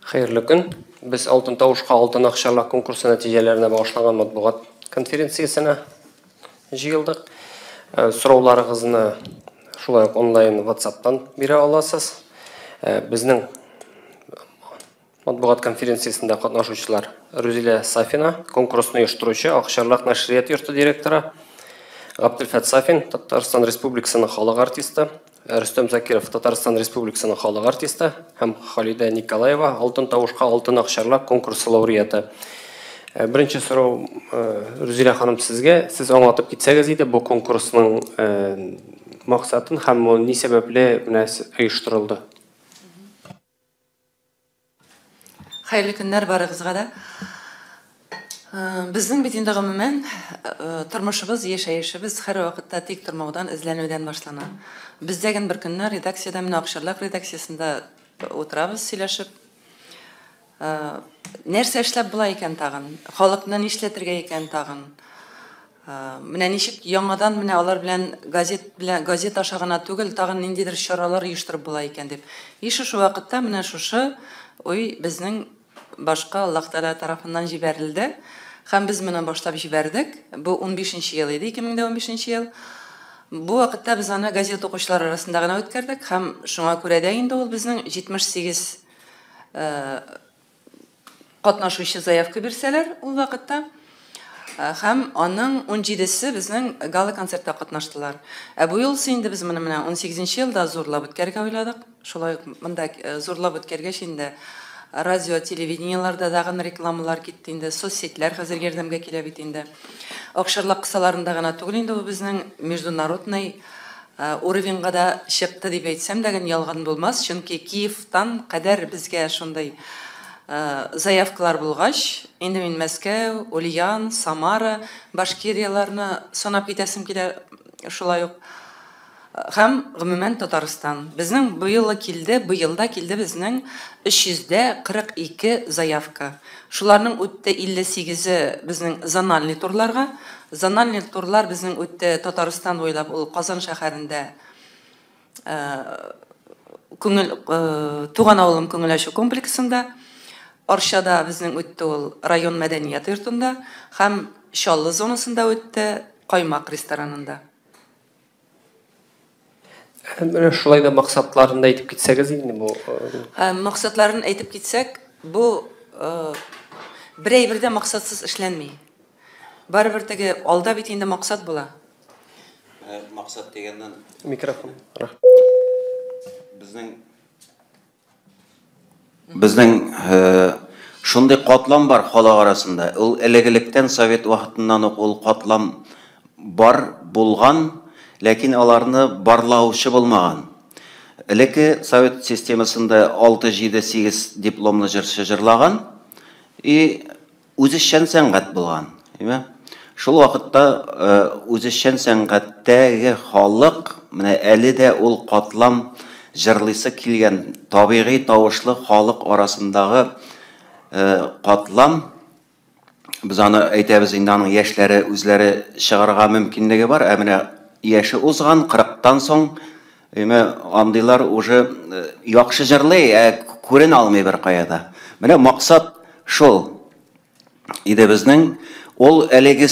Хәерле көн. Без Алтын тавышка алтын акчарлак конкурсы нәтиҗәләренә багышланган матбугат конференциясенә җыелдык. Сорауларыгызны шулай ук онлайн WhatsApp-тан бирә аласыз. Безнең матбугат конференциясендә катнашучылар Рүзилә Сафина, конкурсны оештыручы, Акчарлак нәшрият йорты директоры, Габделфәт Сафин, Татарстан Республикасының халык артисты, Рөстәм Закиров, Татарстан Республикасының халык артисты һәм Халидә Николаева, Алтын тавышка алтын акчарлак конкурсы лауреаты. Беренче сорау, Рүзилә ханым, сезгә. Сез аңлатып китсәгез иде бу конкурсның максатын һәм ул ни сәбәпле менә оештырылды? Хәерле көннәр барыгызга да. Безнең бит инде гомумән тормышыбыз, яшәешебез һәрвакытта тик тормаудан, эзләнүдән башлана. Без дә бер көнне редакциядә, менә Акчарлак редакциясендә утырабыз сөйләшеп. Нәрсә эшләп була икән тагын? Халыкны нишләтергә икән тагын? Менә ничек яңадан менә алар белән газет белән газет аша гына түгел, тагын ниндидер чаралар оештырып була икән дип. И шушы вакытта менә шушы уй безнең башка Аллаһ Тәгалә тарафыннан җибәрелде. Һәм без моны башлап җибәрдек. Бу 15 ел иде, 2015 ел. Бу вакытта без аны газет укучылар арасында гына үткәрдек һәм шуңа күрә дә инде ул безнең 78 катнашучы заявка бирсәләр ул вакытта. Һәм аның 17-се безнең гала-концертта катнаштылар. Ә бу юлсы инде без моны менә 18 елда зурлап үткәрергә уйладык. Шулай ук монда зурлап үткәргәч инде радио, телевидениеларда тагын рекламалар китте инде, соцсетьләр хәзер ярдәмгә килә бит инде. Акчарлак кысаларында гына түгел инде бу безнең международный уровеньга да чыкты дип әйтсәм дә ялган булмас, чөнки Киевтан кадәр безгә шундый заявкалар булгач, инде мин Мәскәү, Ульян, Самара, Башкирияләрне санап китәсем килә шулай ук. Һәм гомумән Татарстан. Безнең быел килде, быел да килде безнең 342 заявка. Шуларның үтте 58-е безнең зональный турларга. Зональный турлар безнең үтте Татарстан буйлап, ул Казан шәһәрендә күңел туган авылым күңел ачу комплексында, Арчада безнең үтте ул район мәдәният йортында һәм Чаллы зонасында үтте Каймак ресторанында. Менә шулай да максатларын да әйтеп китсәгез инде бу. Максатларын әйтеп китсәк, бу бер әйбер дә максатсыз эшләнми. Барыбер теге алда бит инде максат була. Максат дигәннән микрофон. Безнең шундый катлам бар халык арасында. Ул элек-электән совет вакытыннан ук ул катлам бар булган, ләкин аларны барлаучы булмаган. Элекке совет системасында 6, 7, 8 дипломлы җырчы җырлаган и үзешчән сәнгать булган. Шул вакытта үзешчән сәнгатьтәге халык менә әле дә ул катлам җырлыйсы килгән табигый тавышлы халык арасындагы катлам, без аны әйтәбез инде, аның яшьләре үзләре чыгарга мөмкинлеге бар, ә менә яше узган 40-тан соң андыйлар уже яхшы җырлый, ә күренә алмый бер кая да. Менә максат шул иде безнең. Ул әлеге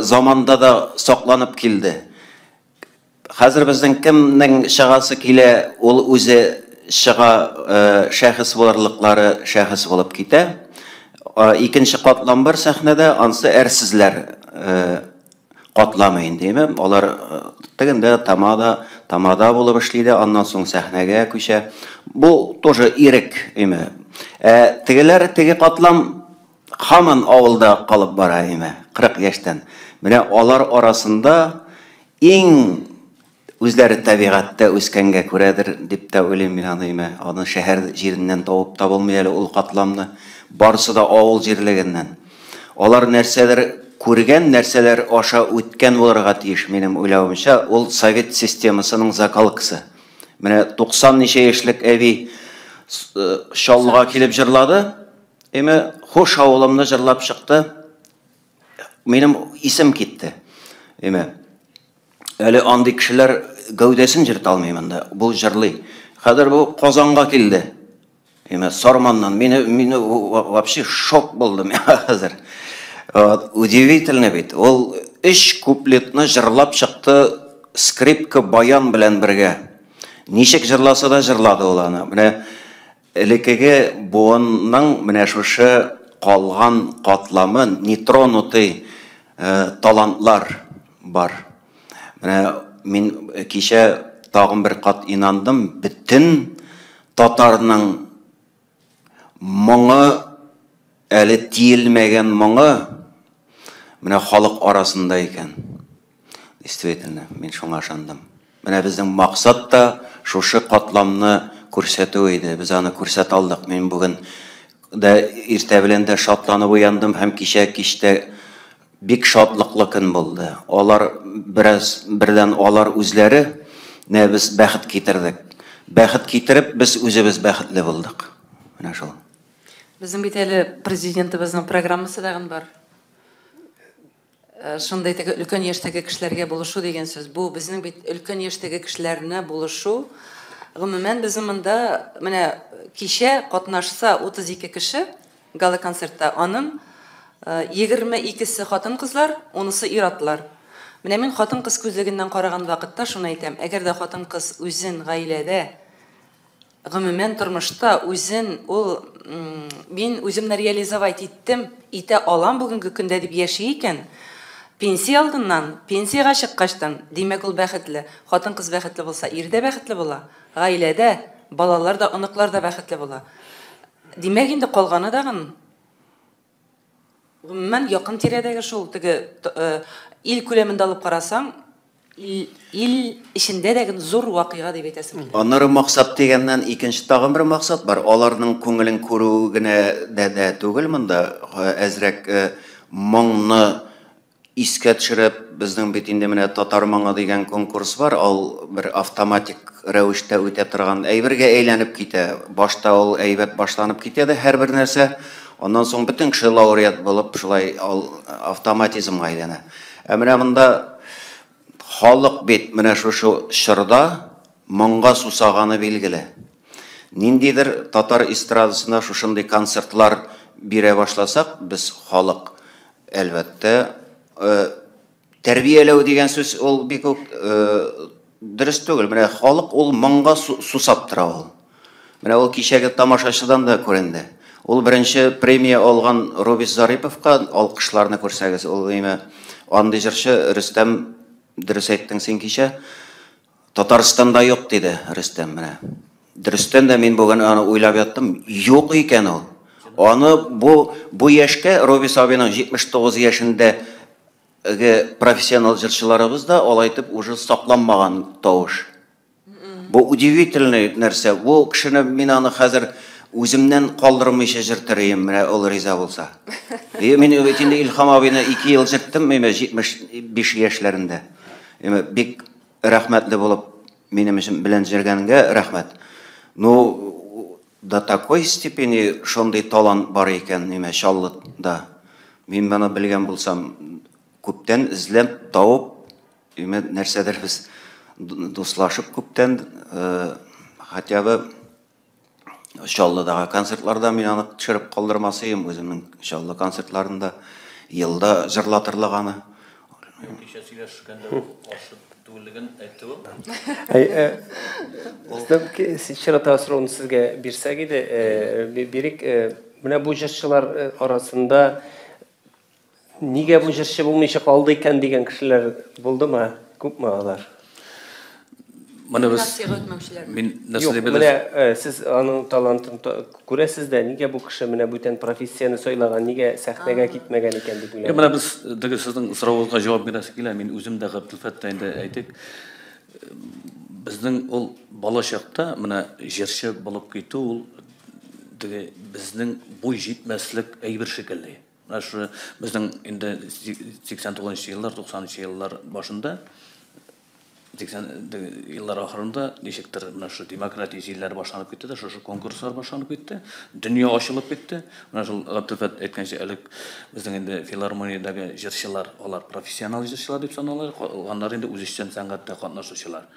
заманда да сакланып килде. Хәзер безнең кемнең чыгасы килә, ул үзе чыга, шәхес булырлыклары шәхес булып китә. Икенче катлам бар сәхнәдә, ансы әрсезләр катламы инде, алар тегендә тамада, тамада булып эшли дә, аннан соң сәхнәгә күчә. Бу тоже ирек, име. Тегеләр, теге катлам һаман авылда калып бара, име, 40 яшьтән. Менә алар арасында иң үзләре табигатьтә үскәнгә күрәдер дип тә уйлыйм мин аны, име. Аны шәһәр җиреннән табып та булмый әле ул катламны. Барысы да авыл җирлегеннән. Алар нәрсәдер күргән, нәрсәләр аша үткән булырга тиеш, минем уйлавымча, ул совет системасының закалкасы. Менә 90 ничә яшьлек әби Чаллыга килеп җырлады. Эме хуш авылымны җырлап чыкты. Минем исем китте. Эме әле андый кешеләр гәүдәсен җырта алмый монда. Бу җырлый. Хәзер бу Казанга килде. Имә Сарманнан. Мине вообще шок булды миңа хәзер. Вот, удивительно бит. Ул өч куплетны җырлап чыкты скрипка, баян белән бергә. Ничек җырласа да җырлады ул аны. Менә элеккеге буынның менә шушы калган катламы, нетронутый талантлар бар. Менә мин кичә тагын бер кат инандым, бөтен татарның моңы, әле тиелмәгән моңы менә халык арасында икән. Действительно, мин шуңа ышандым. Менә безнең максат та шушы катламны күрсәтү иде. Без аны күрсәтә алдык. Мин бүген дә иртә белән дә шатланып уяндым һәм кичә кичтә бик шатлыклы көн булды. Алар бераз бердән алар үзләре нә без бәхет китердек. Бәхет китереп, без үзебез бәхетле булдык. Менә шул. Безнең бит әле президентыбызның программасы дагын бар. Шундай теге өлкән яшьтәге кешеләргә булышу дигән сүз. Бу безнең бит өлкән яшьтәге кешеләренә булышу. Гомумән безнең монда менә кичә катнашса 32 кеше гала-концертта, аның 22-се хатын-кызлар, 10-сы ир-атлар. Менә мин хатын-кыз күзлегеннән караган вакытта шуны әйтәм, әгәр дә хатын-кыз үзен гаиләдә, гомумән тормышта үзен ул мин үземне реализовать иттем, итә алам бүгенге көндә дип яши икән, пенсия алдыннан, пенсиягә чыккачтан, димәк ул бәхетле. Хатын-кыз бәхетле булса, ир дә бәхетле була, гаиләдә балалар да, оныклар да бәхетле була. Димәк инде калганы дагын гомумән якын тирәдәге шул теге ил күләмендә алып карасаң, ил эчендә дә зур вакыйга дип әйтәсем килә. Аннары максат дигәннән икенче тагын бер максат бар. Аларның күңелен күрү генә дә түгел монда. Әзрәк моңны искә төшереп, безнең бит инде менә Татар моңы дигән конкурс бар, ул бер автоматик рәвештә үтә торган әйбергә әйләнеп китә. Башта ул әйбәт башланып китә дә һәрбер нәрсә, аннан соң бөтен кеше лауреат булып шулай автоматизмга әйләнә. Ә менә монда халык бит менә шушы чорда моңга сусаганы билгеле. Ниндидер татар эстрадасына шушындый концертлар бирә башласак, без халык әлбәттә тәрбияләү дигән сүз ул бик үк дөрес түгел. Менә халык ул моңга сусап тора ул. Менә ул кичәге тамашачыдан да күренде. Ул беренче премия алган Рубис Зариповка алкышларны күрсәгез, ул име андый җырчы Рөстәм, дөрес әйттең син кичә, Татарстанда юк диде Рөстәм менә. Дөрестән дә мин бүген аны уйлап яттым, юк икән ул. Аны бу яшькә Рубис абиның 79 яшендәге профессионал җырчыларыбыз да алай итеп уже сакланмаган тавыш. Бу удивительный нәрсә. Бу кешене мин аны хәзер үземнән калдырмыйча җыртырыйм, менә ул риза булса. Мин бит инде Илһам абыйны 2 ел җырттым, мин 75 яшьләрендә. Бик рәхмәтле булып минем өчен белән җыргәнгә рәхмәт. Ну, до такой степени шундый талант бар икән, ниме, Чаллыда. Мин моны белгән булсам, күптән эзләп, табып, име, нәрсәдер без дуслашып күптән, хотя бы Чаллыдагы концертларда мин аны төшереп калдырмас идем, үземнең Чаллы концертларында елда җырлатырлык аны. Кичә сөйләшкәндә ул каршы түгеллеген әйтте ул. Чираттагы сорауны сезгә бирсәк иде, бирик. Менә бу җырчылар арасында нигә бу җырчы булмыйча калды икән дигән кешеләр булдымы? Күпме алар? Менә без мин нәрсә дип менә сез аның талантын күрәсез дә, нигә бу кеше менә бүтән профессияне сайлаган, нигә сәхнәгә китмәгән икән дип уйлыйм. Менә без теге сезнең соравыгызга җавап бирәсе килә. Мин үзем дә Габделфәт тә инде әйтик. Безнең ул бала чакта менә җырчы булып китү ул теге безнең буй җитмәслек әйбер шикелле. Менә шушы безнең инде 89 еллар, 90 еллар башында 80 еллар ахырында ничектер менә шу демократия җилләре башланып китте дә, шушы конкурслар башланып китте, дөнья ачылып китте. Менә шул Габделфәт әйткәнчә, элек безнең инде филармониядәге җырчылар, алар профессионал җырчылар дип санала, калганнары инде үзешчән сәнгатьтә катнашучылар.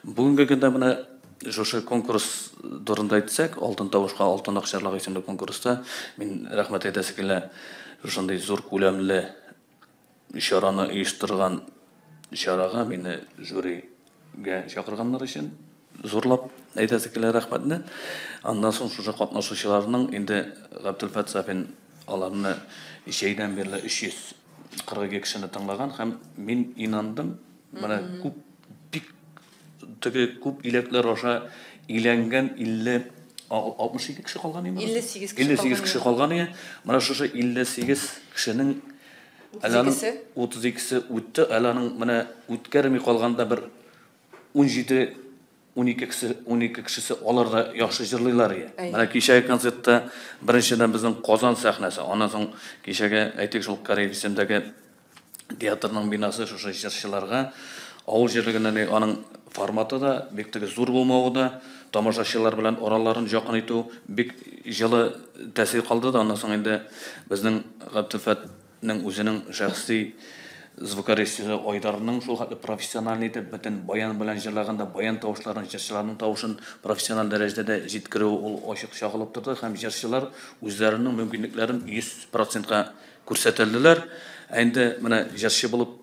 Бүгенге көндә менә Шушы конкурс турында әйтсәк, Алтын тавышка алтын акчарлак исемле конкурста мин рәхмәт әйтәсе килә, шушындый зур күләмле чараны оештырган чарага мине жюригә чакырганнар өчен зурлап әйтәсе килә рәхмәтне. Аннан соң шушы катнашучыларның инде Габделфәт Сафин аларны җәйдән бирле 342 кешене тыңлаган һәм мин инандым, менә күп бик теге күп иләкләр аша иләнгән 50 62 кеше калган иде. 58 кеше 58 кеше калган иде. Менә шушы 58 кешенең әле аның 32-се үтте, әле аның менә үткәрми калганда бер 17 12 кеше 12 кешесе алар да яхшы җырлыйлар иде. Менә кичәге концертта беренчедән безнең Казан сәхнәсе, аннан соң кичәге әйтик шул Кариев исемдәге театрның бинасы шушы җырчыларга авыл җирлегеннән аның форматы да бик теге зур булмавы да тамашачылар белән араларын якын итү бик җылы тәэсир калды да. Аннан соң инде безнең Габделфәтнең үзенең шәхси звукорежиссеры Айдарның шул хәтле профессиональ итеп бөтен баян белән җырлаганда баян тавышларын, җырчыларның тавышын профессиональ дәрәҗәдә җиткерүе ул ачык чагылып торды һәм җырчылар үзләренең мөмкинлекләрен 100%-ка күрсәтелделәр. Ә инде менә җырчы булып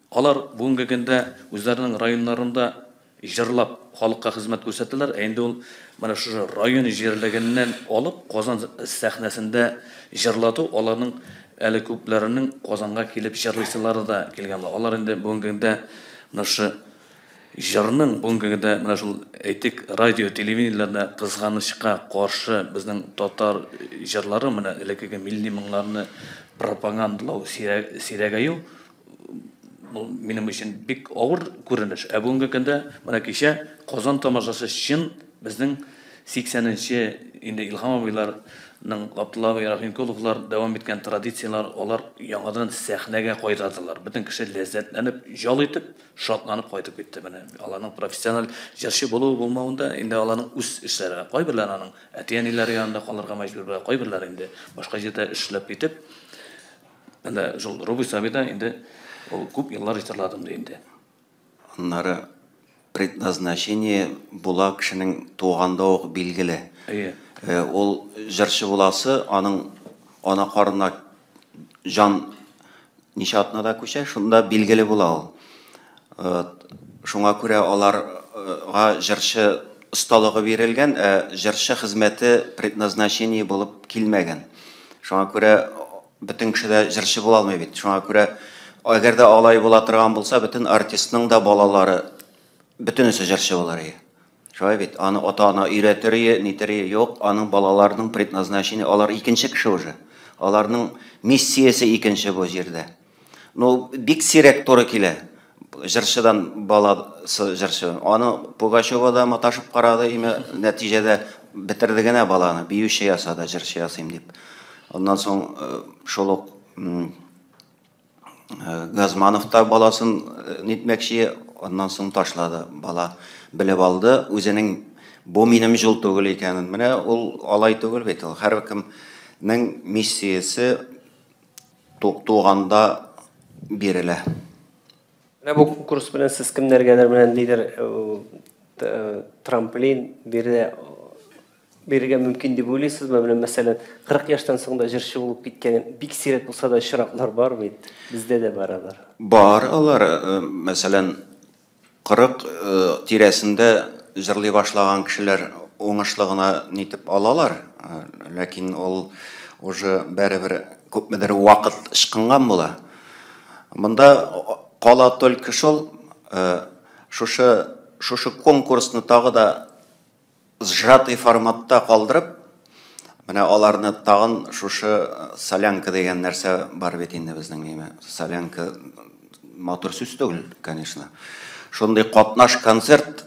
алар бүгенге көндә үзләренең районнарында җырлап халыкка хезмәт күрсәтәләр. Ә инде ул менә шушы район җирлегеннән алып Казан сәхнәсендә җырлату аларның әле күпләренең Казанга килеп җырлыйсылары да килгән. Алар инде бүгенге көндә менә шушы җырның бүгенге көндә менә шул әйтик радио, телевидениеләрдә кызганычка каршы безнең татар җырлары менә элеккеге милли моңнарны пропагандалау сирәгәю бу минем өчен бик авыр күренеш. Ә бүгенге көндә менә кичә Казан тамашасы чын безнең 80-нче инде Илһам абыйларның, Габдулла абый Рахимкуловлар дәвам иткән традицияләр алар яңадан сәхнәгә кайтардылар. Бөтен кеше ләззәтләнеп, ял итеп, шатланып кайтып китте. Менә аларның профессиональ җырчы булуы булмавында инде аларның үз эшләре. Кайберләре аның әти-әниләре янында калырга мәҗбүр була, кайберләре инде башка җирдә эшләп китеп, инде шул Рубин Сабида инде ул күп еллар җырладым ди инде. Аннары предназначение була кешенең туганда ук билгеле. Әйе. Ул җырчы буласы, аның ана карынына җан ничә атнада күчә, шунда билгеле була ул. Шуңа күрә аларга җырчы осталыгы бирелгән, ә җырчы хезмәте предназначение булып килмәгән. Шуңа күрә бөтен кеше дә җырчы була алмый бит. Шуңа күрә әгәр дә алай була торган булса, бөтен артистның да балалары бөтенесе җырчы булыр иде. Шулай бит, аны ата-ана өйрәтер иде, нитер иде. Юк, аның балаларының предназначение, алар икенче кеше уже. Аларның миссиясе икенче бу җирдә. Ну, бик сирәк туры килә. Җырчыдан баласы җырчы. Аны Пугачева да маташып карады, име нәтиҗәдә бетерде генә баланы, биюче ясады, җырчы ясыйм дип. Аннан соң шул ук Газманов та баласын нитмәкче, аннан соң ташлады. Бала белеп алды, үзенең бу минем юл түгел икәнен. Менә ул алай түгел бит ул. Һәркемнең миссиясе туганда бирелә. Менә бу конкурс белән сез кемнәргәдер белән нидер трамплин бирергә мөмкин дип уйлыйсызмы? Менә мәсәлән, 40 яшьтән соң да җырчы булып киткән бик сирәк булса да очраклар бар бит. Бездә дә бар алар. Бар алар, мәсәлән, 40 тирәсендә җырлый башлаган кешеләр уңышлы гына нитеп алалар, ләкин ул уже барыбер күпмедер вакыт ычкынган була. Монда кала только шул, шушы конкурсны тагы да сжатый форматта калдырып, менә аларны тагын шушы солянка дигән нәрсә бар бит инде безнең, әйме. Солянка матур сүз түгел, конечно. Шундый катнаш концертның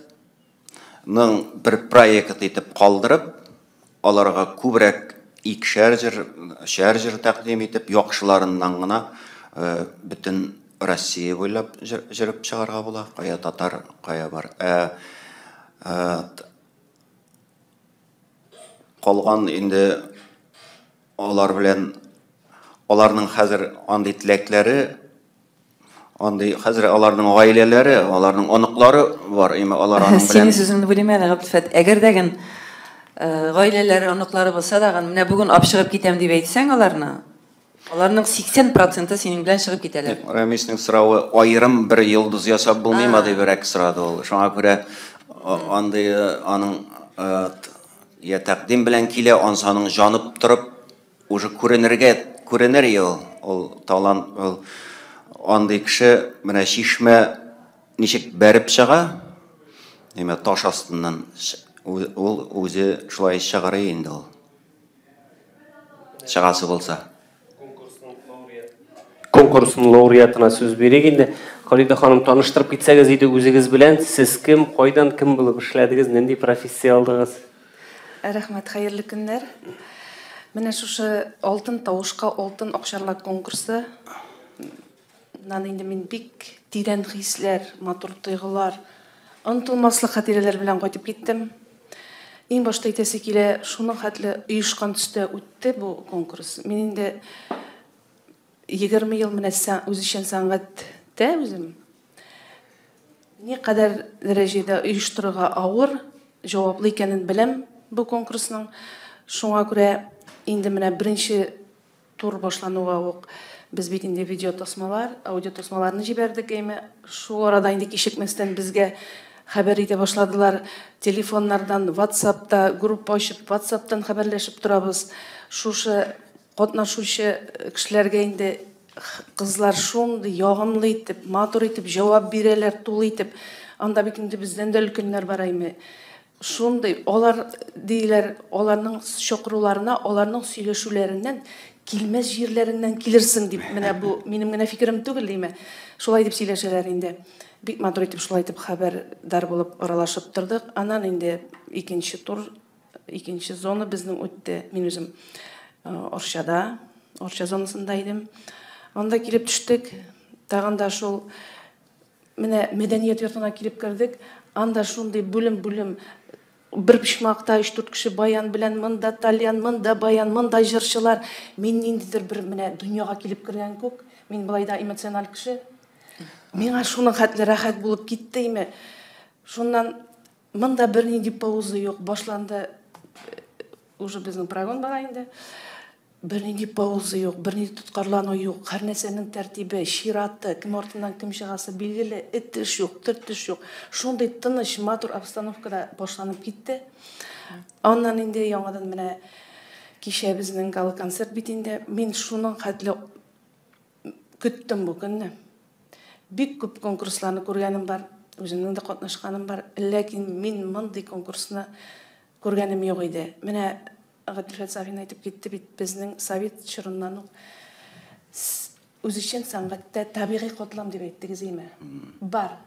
бер проект итеп калдырып, аларга күбрәк икешәр җыр, өчәр җыр тәкъдим итеп, яхшыларыннан гына бөтен Россия буйлап җырып чыгарга була. Кая татар, кая бар. Калган инде алар белән аларның хәзер андый теләкләре, Андый хәзер аларның гаиләләре, аларның оныклары бар, әмма алар аның белән. Синең сүзеңне бүлим әле, Габделфәт. Әгәр дә ген гаиләләре, оныклары булса да, менә бүген алып чыгып китәм дип әйтсәң аларны, аларның 80 проценты синең белән чыгып китәләр. Рамиснең соравы аерым бер йолдыз ясап булмыймы дибрәк сорады ул. Шуңа күрә андый аның я тәкъдим белән килә, ансы аның җанып торып уже күренергә күренер ел ул талант ул андый кеше менә чишмә ничек бәреп чыга, неме таш астыннан ул үзе шулай чыгарый инде ул. Чыгасы булса. Конкурсның лауреатына сүз бирик инде. Халида ханым, таныштырып китсәгез иде үзегез белән. Сез кем, кайдан, кем булып эшләдегез, нинди профессия алдыгыз? Рәхмәт, хәерле көннәр. Менә шушы Алтын тавышка алтын акчарлак конкурсы нан инде мин бик тирән хисләр, матур тойгылар, онытылмаслык хатирәләр белән кайтып киттем. Иң башта әйтәсе килә, шуның хәтле оешкан төстә үтте бу конкурс. Мин инде 20 ел менә үзешчән сәнгатьтә үзем. Никадәр дәрәҗәдә оештырырга авыр, җаваплы икәнен беләм бу конкурсның. Шуңа күрә инде менә беренче тур башлануга ук без бит инде видео тасмалар, аудио тасмаларны җибәрдек, әйме. Шул арада инде кичекмәстән безгә хәбәр итә башладылар. Телефоннардан, WhatsAppта группа ачып, WhatsAppтан хәбәрләшеп торабыз. Шушы катнашучы кешеләргә инде кызлар шундый ягымлы итеп, матур итеп җавап бирәләр, тулы итеп. Анда бит инде бездән дә өлкәннәр бар әйме. Шундый, алар диләр, аларның чакыруларына, аларның сөйләшүләреннән килмәс җирләреннән килерсең дип. Менә бу минем генә фикерем түгел, димә. Шулай дип сөйләшәләр инде. Бик матур итеп шулай итеп хәбәрдар булып аралашып тордык. Аннан инде икенче тур, икенче зона безнең үтте. Мин үзем Орчада, Орча зонасында идем. Анда килеп төштек. Тагын да шул менә мәдәният йортына килеп кердек. Анда шундый бүлем-бүлем бер почмакта 3-4 кеше баян белән, монда тальян, монда баян, монда җырчылар. Мин ниндидер бер менә дөньяга килеп кергән күк. Мин болай да эмоциональ кеше. Миңа шуның хәтле рәхәт булып китте име. Шуннан монда бернинди пауза юк. Башланды уже безнең прогон бара инде. Бернинди пауза юк, бернинди тоткарлану юк. Һәр нәрсәнең тәртибе, чираты, кем артыннан кем чыгасы билгеле, этеш юк, төртеш юк. Шундый тыныч, матур обстановкада башланып китте. Аннан инде яңадан менә кичә безнең гала-концерт бит инде. Мин шуның хәтле көттем бу көнне. Бик күп конкурсларны күргәнем бар, үземнең дә катнашканым бар. Ләкин мин мондый конкурсны күргәнем юк иде. Менә Габделфәт Сафин әйтеп китте бит, безнең совет чорыннан ук үзешчән сәнгатьтә табигый катлам дип әйттегез име? Бар.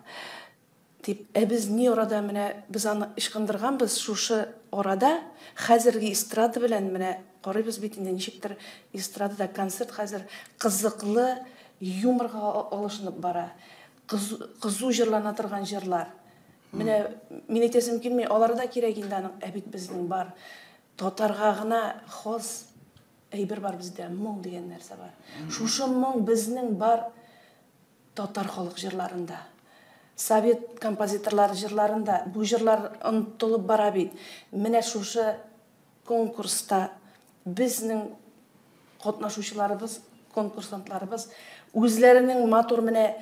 Дип, ә без ни арада менә без аны ычкындырганбыз, шушы арада хәзерге эстрада белән менә карыйбыз бит инде, ничектер эстрадада концерт хәзер кызыклы юморга алышынып бара. Кызу җырлана торган җырлар. Менә мин әйтәсем килми, алары да кирәк инде аның, ә бит безнең бар. Татарга гына хас әйбер бар бездә, моң дигән нәрсә бар. Шушы моң безнең бар татар халык җырларында. Совет композиторлары җырларында бу җырлар онытылып бара бит. Менә шушы конкурста безнең катнашучыларыбыз, конкурсантларыбыз үзләренең матур менә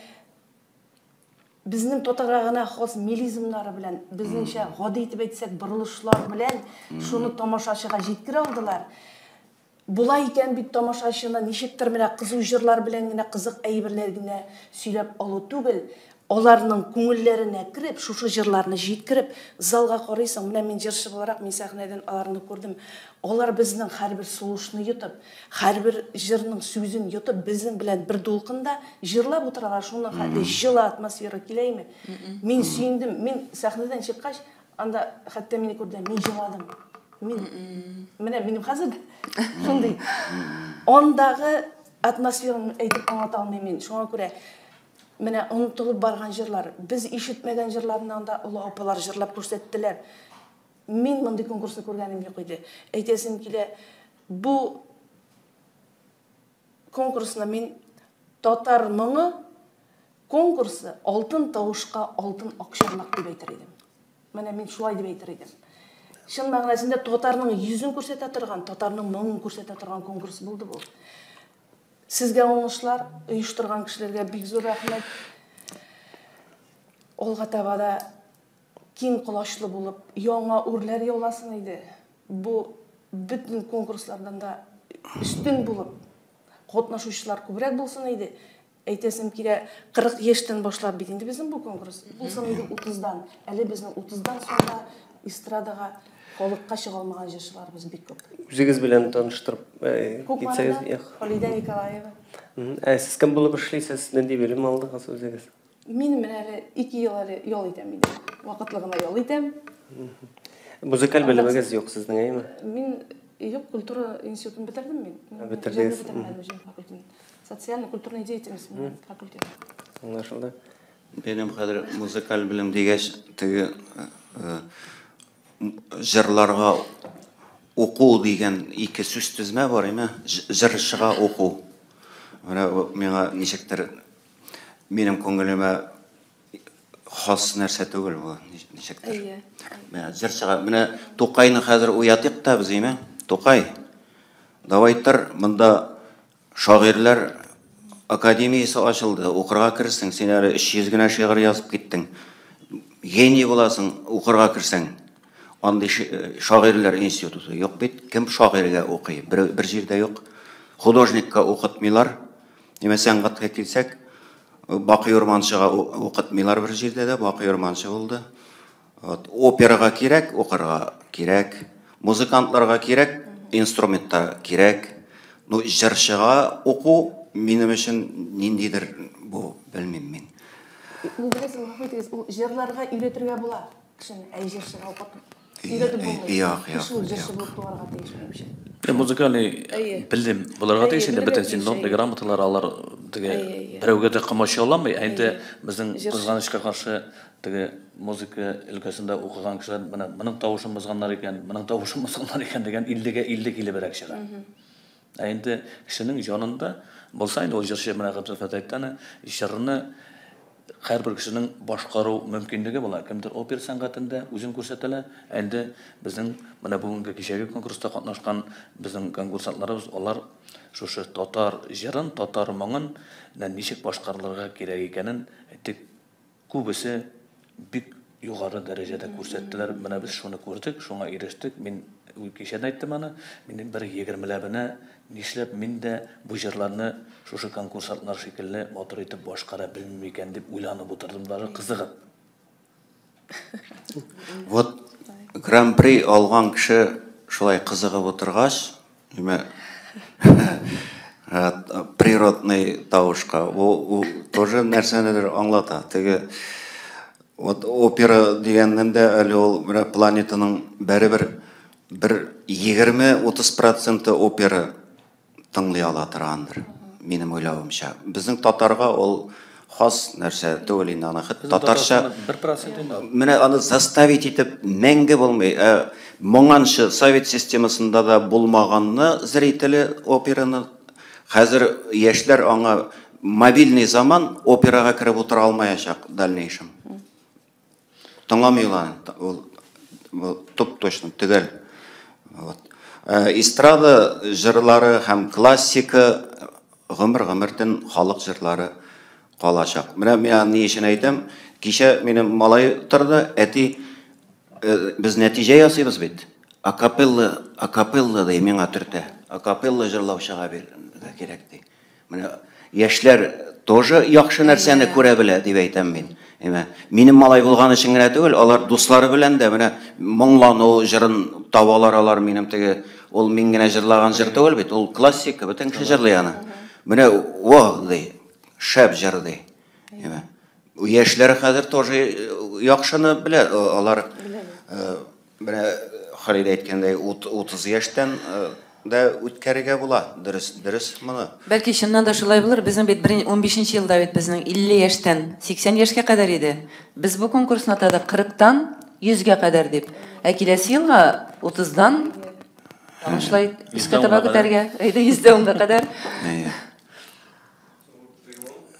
безнең татарга гына хас мелизмнары белән, безнеңчә гади итеп әйтсәк, борылышлар белән шуны тамашачыга җиткерә алдылар. Була икән бит тамашачыны ничектер менә кызу җырлар белән генә, кызык әйберләр генә сөйләп алу түгел, аларның күңелләренә кереп, шушы җырларны җиткереп, залга карыйсың, менә мин җырчы буларак, мин сәхнәдән аларны күрдем. Алар безнең һәрбер сулышны йотып, һәрбер җырның сүзен йотып, безнең белән бер дулкында җырлап утыралар. Шуның хәтле җылы атмосфера киләме? Мин сөендем. Мин сәхнәдән чыккач, анда хәтта мине күрделәр, мин җыладым. Мин менә минем хәзер шундый андагы атмосфераны әйтеп аңлата алмыйм мин. Шуңа күрә менә онытылып барган җырлар, без ишетмәгән җырларны анда олы апалар җырлап күрсәттеләр. Мин мондый конкурсны күргәнем юк иде. Әйтәсем килә, бу конкурсны мин татар моңы конкурсы алтын тавышка алтын акчарлак дип әйтер идем. Менә мин шулай дип әйтер идем. Чын мәгънәсендә татарның йөзен күрсәтә торган, татарның моңын күрсәтә торган конкурс булды бу. Сезгә уңышлар, оештырган кешеләргә бик зур рәхмәт. Алга таба да киң колачлы булып, яңа үрләр яуласын иде. Бу бөтен конкурслардан да өстен булып, катнашучылар күбрәк булсын иде. Әйтәсем килә, 40 яшьтән башлап бит инде безнең бу конкурс. Булсын иде 30-дан. Әле безнең 30-дан соң да эстрадага, халыкка чыга алмаган җырчыларыбыз бик күп. Үзегез белән таныштырып китсәгез. Кукмарада Халидә Николаева. Ә сез кем булып эшлисез? Нинди белем алдыгыз үзегез? Мин менә әле 2 ел әле ял итәм инде. Вакытлы гына ял итәм. Музыкаль белемегез юк сезнең, әйеме? Мин юк, культура институтын бетердем мин. Бетердегез. Факультет. Социально-культурная деятельность факультеты. Аңлашылды. Минем хәзер музыкаль белем дигәч, теге җырларга уку дигән ике сүз тезмә бар, әйме? Җырчыга уку. Менә миңа ничектер минем күңелемә хас нәрсә түгел бу, ничектер. Менә җырчыга, менә Тукайны хәзер уятыйк та без, әйме? Тукай, давай тор, монда шагыйрьләр академиясе ачылды, укырга керсең, син әле 300 генә шигырь язып киттең. Гений буласың, укырга керсәң. Андый шагыйрьләр институты юк бит. Кем шагыйрьгә укый? Бер җирдә юк. Художникка укытмыйлар. Димәк, сәнгатькә килсәк, Бакый Урманчыга укытмыйлар бер җирдә дә, Бакый Урманчы булды. Вот, операга кирәк, укырга кирәк. Музыкантларга кирәк, инструментта кирәк. Ну, җырчыга уку минем өчен ниндидер бу, белмим мин. Ул беләсең, гафу итегез, ул җырларга өйрәтергә була кешене, ә җырчыга укытып өйрәтеп булмый. Юк, юк. Кеше ул җырчы булып туарга тиеш, минемчә. Музыкальный белем булырга тиеш инде, бөтен син нотный грамоталар алар теге берәүгә дә комачауламый. Ә инде безнең кызганычка каршы теге музыка өлкәсендә укыган кешеләр менә моның тавышын бозганнар икән, моның тавышын бозганнар икән дигән 50-гә 50 килебрәк чыга. Ә инде кешенең җанында булса инде ул җырчы, менә Габделфәт әйтте аны, җырны һәрбер кешенең башкару мөмкинлеге була. Кемдер опера сәнгатендә үзен күрсәтәлә. Ә инде безнең менә бүгенге кичәге конкурста катнашкан безнең конкурсантларыбыз, алар шушы татар җырын, татар моңын ничек башкарылырга кирәк икәнен әйтик, күбесе бик югары дәрәҗәдә күрсәттеләр. Менә без шуны күрдек, шуңа ирештек. Мин кичә дә әйттем аны, минем бер 20-ләбенә нишләп мин дә бу җырларны шушы конкурсантлар шикелле матур итеп башкара белмим икән дип уйланып утырдым, даже кызыгып. Вот гран-при алган кеше шулай кызыгып утыргач, ниме природный тавышка, ул тоже нәрсәнедер аңлата. Теге вот опера дигәннән дә әле ул менә планетаның бәребер бер 20-30% опера тыңлый ала торгандыр, минем уйлавымча. Безнең татарга ул хас нәрсә түгел инде, аны хет татарча 1% инде. Менә аны заставить итеп мәңге булмый. Моңанчы совет системасында да булмаганны зрители операны. Хәзер яшьләр аңа мобильный заман операга кереп утыра алмаячак в дальнейшем. Тыңламыйлар, ул топ точно төгәл. Вот. Эстрада җырлары һәм классика гомер-гомердән халык җырлары калачак. Менә мин ни өчен әйтәм, кичә минем малай торды, әти, без нәтиҗә ясыйбыз бит. Акапелла, акапелла ди миңа төртә. Акапелла җырлаучыга бирергә кирәк ди. Менә яшьләр тоже яхшы нәрсәне күрә белә дип әйтәм мин. Әмма минем малай булган өчен генә түгел, алар дуслары белән дә менә моңлану җырын табалар алар минем теге, ул мин генә җырлаган җыр түгел бит, ул классика, бөтен кеше җырлый аны. Менә во ди, шәп җыр ди. Әмма яшьләр хәзер тоже яхшыны белә, алар менә Халил әйткәндәй 30 яшьтән да үткәрергә була, дөрес, дөрес моны. Бәлки чыннан да шулай булыр. Безнең бит 15 елда бит безнең 50 яшьтән 80 яшькә кадәр иде. Без бу конкурсны атадык 40-тан 100-гә кадәр дип. Ә киләсе елга 30-дан тагын шулай өскә таба күтәргә. Әйдә, 110-га кадәр.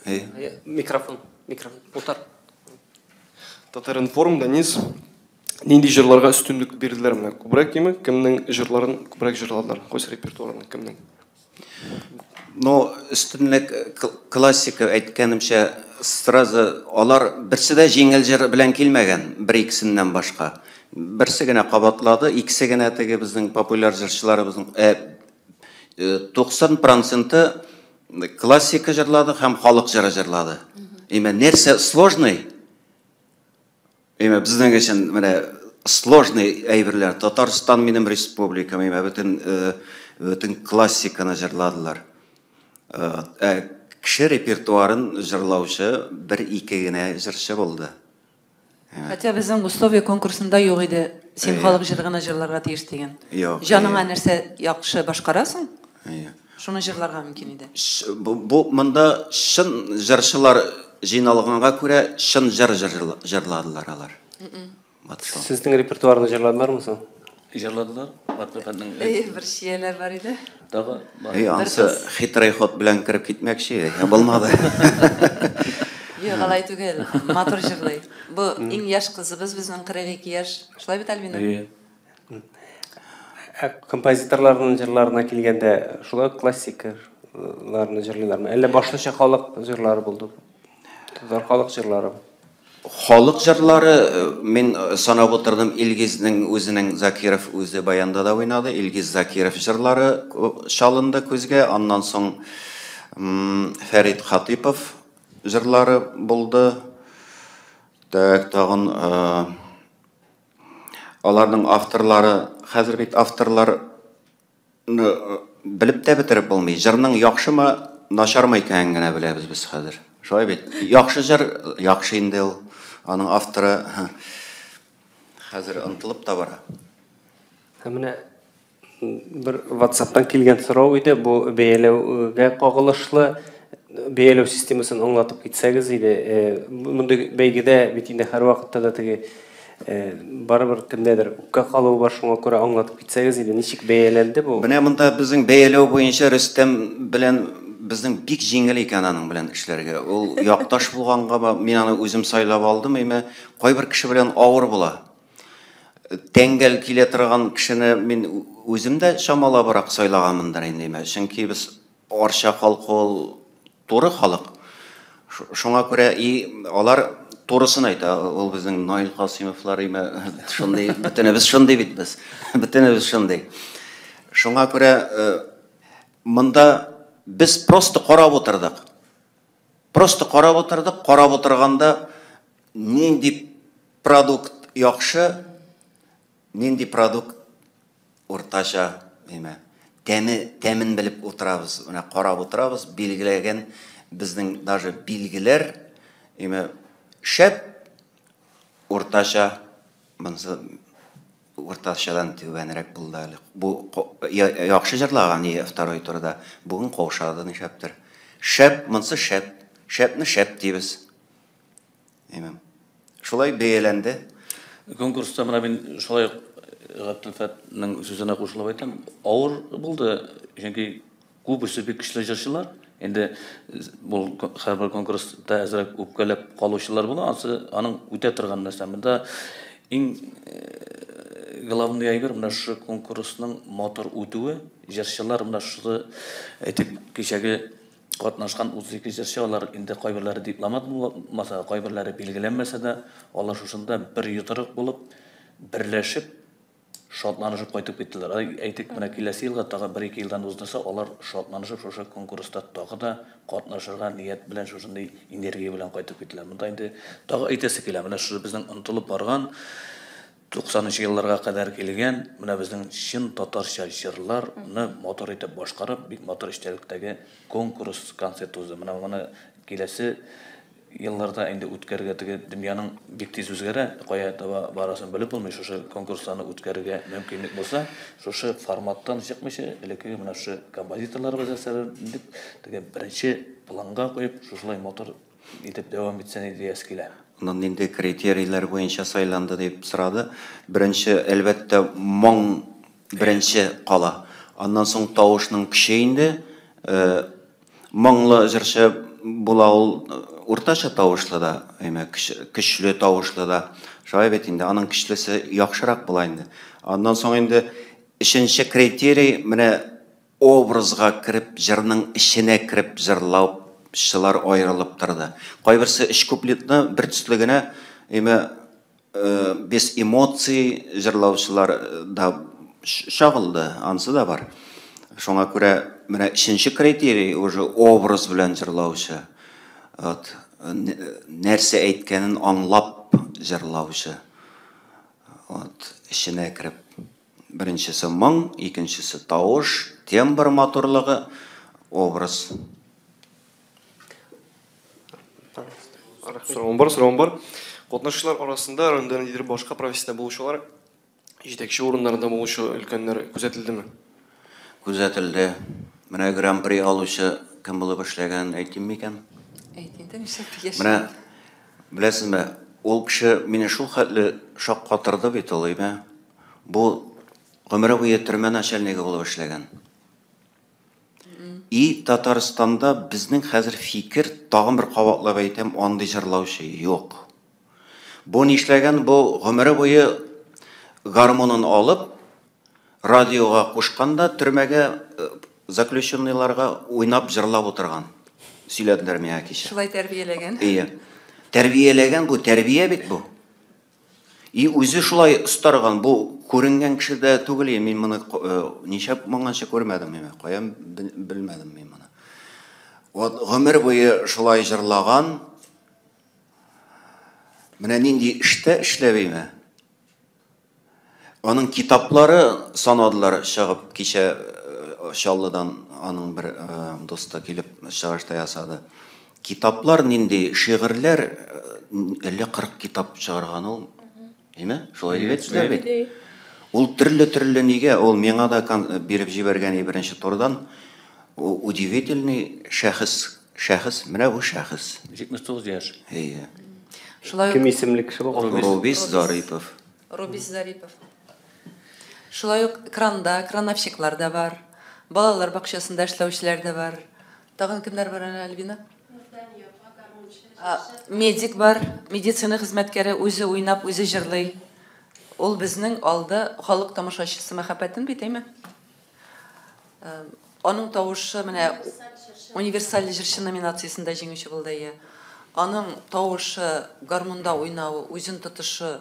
Әйе. Микрофон. Микрофон. Утыр. Татар-информ, Данис. Нинди җырларга өстенлек бирделәр менә? Күбрәк дими, кемнең җырларын күбрәк җырладылар? Кайсы репертуарның, кемнең? Ну, өстенлек классика, әйткәнемчә, сразу алар берсе дә җиңел җыр белән килмәгән, бер икесеннән башка. Берсе генә кабатлады, икесе генә теге безнең популяр җырчыларыбызның 90 проценты классика җырлады һәм халык җыры җырлады. Именно нәрсә сложный, именно безнең өчен менә сложный әйберләр. Татарстан минем республикам, именно бөтен классиканы җырладылар. Кеше репертуарын җырлаучы бер-ике генә җырчы булды. Хотя безнең условия конкурсында юк иде, син халык җыры гына җырларга тиеш дигән. Юк. Җаныңа нәрсә яхшы башкарасың, шуны җырларга мөмкин иде. Бу монда чын җырчылар җыйналганга күрә чын җыр җырладылар алар. Вот шул. Сезнең репертуарны җырладылармы соң? Җырладылар. Габделфәтнең Әйе, бер чияләр бар иде. Тагы бар. Әй, ансы хитрый ход белән кереп китмәкче иде, булмады. Юк, алай түгел. Матур җырлый. Бу иң яшь кызыбыз безнең, 42 яшь. Шулай бит, Альбина? Әйе. Ә композиторларның җырларына килгәндә, шулай ук классикаларны җырлыйлармы? Әллә башлыча халык җырлары булды? Татар халык җырлары. Халык җырлары, мин санап утырдым, Илгизнең үзенең, Закиров үзе баянда да уйнады, Илгиз Закиров җырлары чалынды күзгә, аннан соң Фәрит Хатипов җырлары булды. Так, тагын аларның авторлары, хәзер бит авторларны белеп тә бетереп булмый. Җырның яхшымы, начармы икәнен генә беләбез без хәзер. Шулай бит. Яхшы җыр, яхшы инде ул. Аның авторы хәзер онытылып та бара. Һәм менә бер WhatsApp'тан килгән сорау иде, бу бәяләүгә кагылышлы. Бәяләү системасын аңлатып китсәгез иде. Мондый бәйгедә бит инде һәрвакытта да теге барыбер кемдәдер үпкә калуы бар, шуңа күрә аңлатып китсәгез иде, ничек бәяләнде бу? Менә монда безнең бәяләү буенча Рөстәм белән безнең бик җиңел икән аның белән эшләргә. Ул якташ булганга, мин аны үзем сайлап алдым, әмма кайбер кеше белән авыр була. Тәңгәл килә торган кешене мин үзем дә чамалабрак сайлаганмындыр инде, чөнки без Арча халкы ул туры халык. Шуңа күрә и алар турысын әйтә. Ул безнең Наил Касыймовлар име, шундый, бөтенебез шундый бит без. Бөтенебез шундый. Шуңа күрә монда без просто карап утырдык. Просто карап утырдык, карап утырганда нинди продукт яхшы, нинди продукт уртача, әйме. Тәме, тәмен белеп утырабыз, менә карап утырабыз, билгеләгән безнең даже билгеләр, әйме, шәп, уртача, монысы уртачадан түбәнрәк булды әле. Бу яхшы җырлаган и второй турда, бүген каушады нишләптер. Шәп, монысы шәп, шәпне шәп дибез. Әйме. Шулай бәяләнде. Конкурста менә мин шулай ук Габделфәтнең сүзенә кушылып әйтәм, авыр булды, чөнки күбесе бик көчле җырчылар. Инде бу һәрбер конкурста әзрәк үпкәләп калучылар була, ансы аның үтә торган нәрсә. Монда иң главный әйбер менә шушы конкурсның матур үтүе, җырчылар менә шушы, әйтик, кичәге катнашкан 32 җырчы, алар инде кайберләре дипломат булмаса, кайберләре билгеләнмәсә дә, алар шушында бер йодрык булып, берләшеп, шатланышып кайтып киттеләр. Әйтик, менә киләсе елга тагы бер-ике елдан уздырса, алар шатланышып шушы конкурста тагы да катнашырга ният белән, шушындый энергия белән кайтып киттеләр. Монда инде тагы әйтәсе килә, менә шушы безнең онытылып барган 90 елларга кадәр килгән, менә безнең чын татарча җырларны матур итеп башкарып, бик матур эчтәлектәге конкурс концерт узды. Менә моны киләсе елларда инде үткәрергә, теге дөньяның бик тиз үзгәрә, кая таба барасын белеп булмый, шушы конкурсларны үткәрергә мөмкинлек булса, шушы форматтан чыкмыйча, элеккеге менә шушы композиторларыбыз әсәрләрен дип, теге беренче планга куеп, шушылай матур итеп дәвам итсен идеясы килә. Аннан нинди критерийлар буенча сайланды дип сорады. Беренче, әлбәттә, моң беренче кала. Аннан соң тавышның көче инде. Моңлы җырчы була ул, уртача тавышлы да, әйме, көчле тавышлы да. Шулай бит инде, аның көчлесе яхшырак була инде. Аннан соң инде өченче критерий, менә образга кереп, җырның эченә кереп җырлаучылар аерылып торды. Кайберсе өч куплетны бер төсле генә, әйме, без эмоций җырлаучылар да чагылды, ансы да бар. Шуңа күрә менә өченче критерий уже образ белән җырлаучы. Вот, нәрсә әйткәнен аңлап җырлаучы. Вот, эченә кереп. Беренчесе моң, икенчесе тавыш, тембр матурлыгы, образ. Соравым бар, соравым бар. Катнашучылар арасында районда ниндидер башка профессиядә булучылар, җитәкче урыннарында булучы өлкәннәр күзәтелдеме? Күзәтелде. Менә гран-при алучы кем булып эшләгәнен әйтим микән? Әйт инде, нишләп яшереп? Менә беләсезме, ул кеше мине шул хәтле шаккатырды бит ул, әйме. Бу гомере буе төрмә начальнигы булып эшләгән. И Татарстанда безнең хәзер фикер, тагын бер кабатлап әйтәм, андый җырлаучы юк. Бу нишләгән, бу гомере буе гармонын алып, радиога кушкан да төрмәгә заключенныйларга уйнап җырлап утырган. Сөйләделәр миңа кичә. Шулай тәрбияләгән. Ие. Тәрбияләгән бу, тәрбия бит бу. И үзе шулай остарган, бу күренгән кеше дә түгел, мин моны ничә моңанчы күрмәдем, мин каян белмәдем мин моны. Вот гомер буе шулай җырлаган. Менә нинди эштә эшләвиме? Аның китаплары санадылар чыгып кичә Чаллыдан аның бер дусты килеп чыгышта ясады. Китаплар нинди, шигырьләр, әллә 40 китап чыгарган ул. Әйме? Шулай дип әйттеләр бит. Ул төрле-төрле нигә, ул миңа да биреп җибәргән беренче турдан. Ул удивительный шәхес, шәхес, менә бу шәхес. 79 яшь. Әйе. Шулай Кем исемле кеше бу? Рубис Зарипов. Рубис Зарипов. Шулай ук кранда, крановщиклар да бар. Балалар бакчасында эшләүчеләр дә бар. Тагын кемнәр бар әле, Альбина? Медик бар, медицина хезмәткәре үзе уйнап, үзе җырлый. Ул безнең алды халык тамашачысы мәхәббәтен бит, әйме? Аның тавышы менә универсаль җырчы номинациясендә җиңүче булды, әйе. Аның тавышы, гармунда уйнавы, үзен тотышы,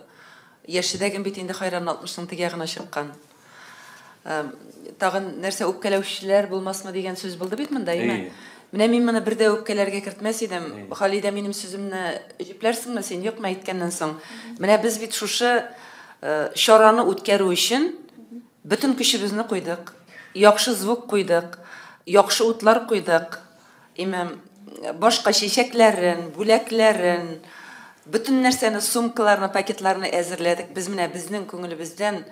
яше дә бит инде хайран 60-ның теге ягына чыккан. Тагын нәрсә үпкәләүчеләр булмасмы дигән сүз булды бит монда, әйме? Менә мин моны бер дә үпкәләргә кертмәс идем. Халидә, минем сүземне җөпләрсеңме син, юкмы әйткәннән соң? Менә без бит шушы чараны үткәрү өчен бөтен көчебезне куйдык. Яхшы звук куйдык, яхшы утлар куйдык. Имем, башка чәчәкләрен, бүләкләрен, бөтен нәрсәне, сумкаларны, пакетларны әзерләдек. Без менә безнең күңелебездән,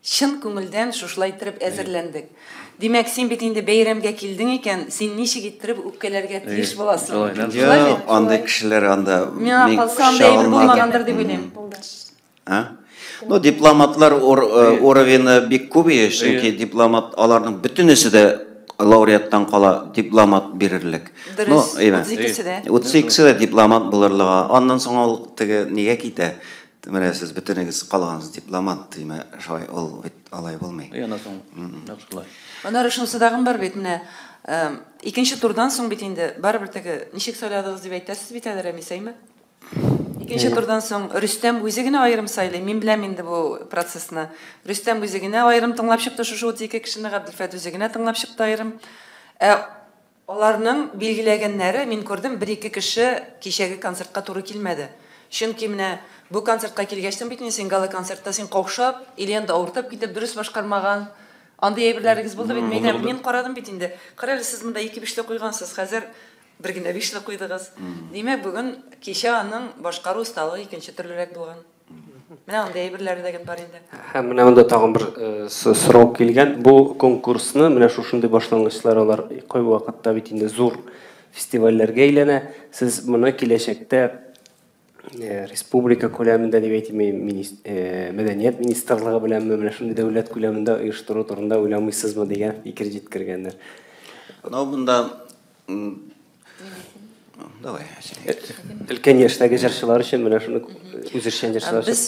чын күңелдән шушылай иттереп әзерләндек. Димәк, син бит инде бәйрәмгә килдең икән, син ничек иттереп үпкәләргә тиеш буласың? Юк, андый кешеләр анда Миңа калса, андый әйбер булмагандыр дип уйлыйм. А? Ну, дипломатлар уровены бик күп, чөнки дипломат аларның бөтенесе дә лауреаттан кала дипломат бирерлек. Дөрес, 32-се дә. 32-се дә дипломат булырлыгы. Аннан соң ул теге нигә китә? Менә сез бөтенегез калгансыз дипломат, димә, шулай ул бит алай булмый. Аннан соң нәкъ шулай. Аннары шунысы тагын бар бит, менә икенче турдан соң бит инде барыбер теге ничек сайладыгыз дип әйтәсез бит әле, Рәмис, әйме? Икенче турдан соң Рөстәм үзе генә аерым сайлый. Мин беләм инде бу процессны. Рөстәм үзе генә аерым тыңлап чыкты шушы 32 кешене, Габделфәт үзе генә тыңлап чыкты аерым. Ә аларның билгеләгәннәре, мин күрдем, бер-ике кеше кичәге концертка туры килмәде. Чөнки менә бу концертка килгәчтен бит инде син гала-концертта син каушап, или инде авыртып китеп дөрес башкармаган. Андый әйберләрегез булды бит. Мин, мин карадым бит инде. Кара әле, сез монда ике бишле куйгансыз, хәзер бер генә бишле куйдыгыз. Димәк, бүген кичә аның башкару осталыгы икенче төрлерәк булган. Менә андый әйберләре дә бар инде. Һәм менә монда тагын бер сорау килгән. Бу конкурсны менә шушындый башлангычлар алар кайвакытта бит инде зур фестивальләргә әйләнә. Сез моны киләчәктә республика күләмендә дип әйтим, мәдәният министрлыгы белән менә шундый дәүләт күләмендә оештыру турында уйламыйсызмы дигән фикер җиткергәннәр. Ну, монда Давай. Өлкән яшьтәге җырчылар өчен менә шуны үзешчән җырчылар өчен. Без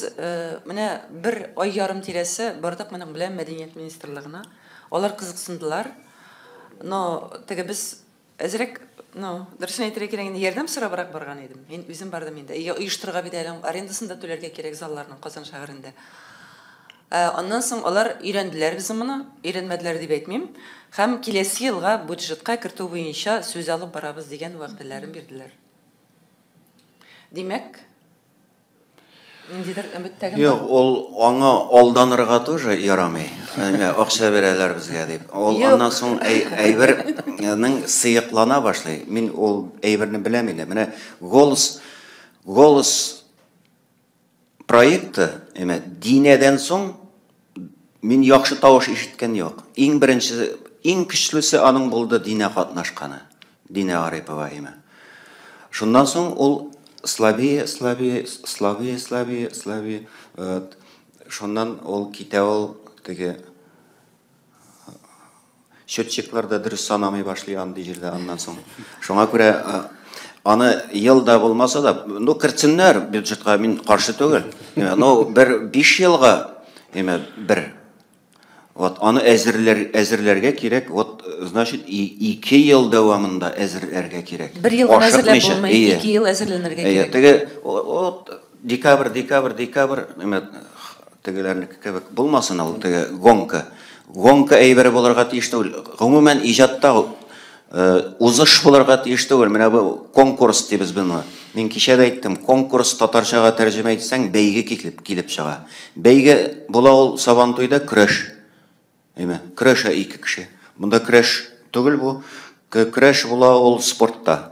менә бер ай ярым тирәсе бардык моның белән Мәдәният министрлыгына. Алар кызыксындылар. Но теге без әзрәк, ну, дөресен әйтергә кирәк инде, ярдәм сорабрак барган идем. Мин үзем бардым инде. Оештырырга бит әле арендасын да түләргә кирәк залларның Казан шәһәрендә. Аннан соң алар өйрәнделәр безнең моны, өйрәнмәделәр дип әйтмим. Һәм киләсе елга бюджетка кертү буенча сүз алып барабыз дигән вәгъдәләрен бирделәр. Димәк, ниндидер өмет тәген Юк, ул аңа алданырга тоже ярамый. Менә акча бирәләр безгә дип. Ул аннан соң әйбернең сыеклана башлый. Мин ул әйберне беләм инде. Менә голос голос проекты, әмма Динәдән соң мин яхшы тавыш ишеткән юк. Иң беренче, иң көчлесе аның булды Динә катнашканы. Динә Арипова име. Шуннан соң ул слабее, слабее, слабее, слабее, слабее. Шуннан ул китә, ул теге счетчиклар да дөрес санамый башлый андый җирдә аннан соң. Шуңа күрә аны елда булмаса да, ну, кертсеннәр бюджетка, мин каршы түгел. Ну, бер 5 елга, әмма бер. Вот аны әзерләр әзерләргә кирәк. Вот, значит, 2 ел дәвамында әзерләргә кирәк. Бер ел гына әзерләп булмый, 2 ел әзерләнергә кирәк. Теге вот декабрь, декабрь, декабрь, әмма тегеләрнеке кебек булмасын ул, теге гонка. Гонка әйбере булырга тиеш түгел. Гомумән иҗатта узыш булырга тиеш түгел. Менә бу конкурс дибез моны. Мин кичә дә әйттем, конкурс татарчага тәрҗемә итсәң, бәйге килеп чыга. Бәйге була ул Сабантуйда көрәш. Әйме, көрәшә ике кеше. Монда көрәш түгел бу. Көрәш була ул спортта.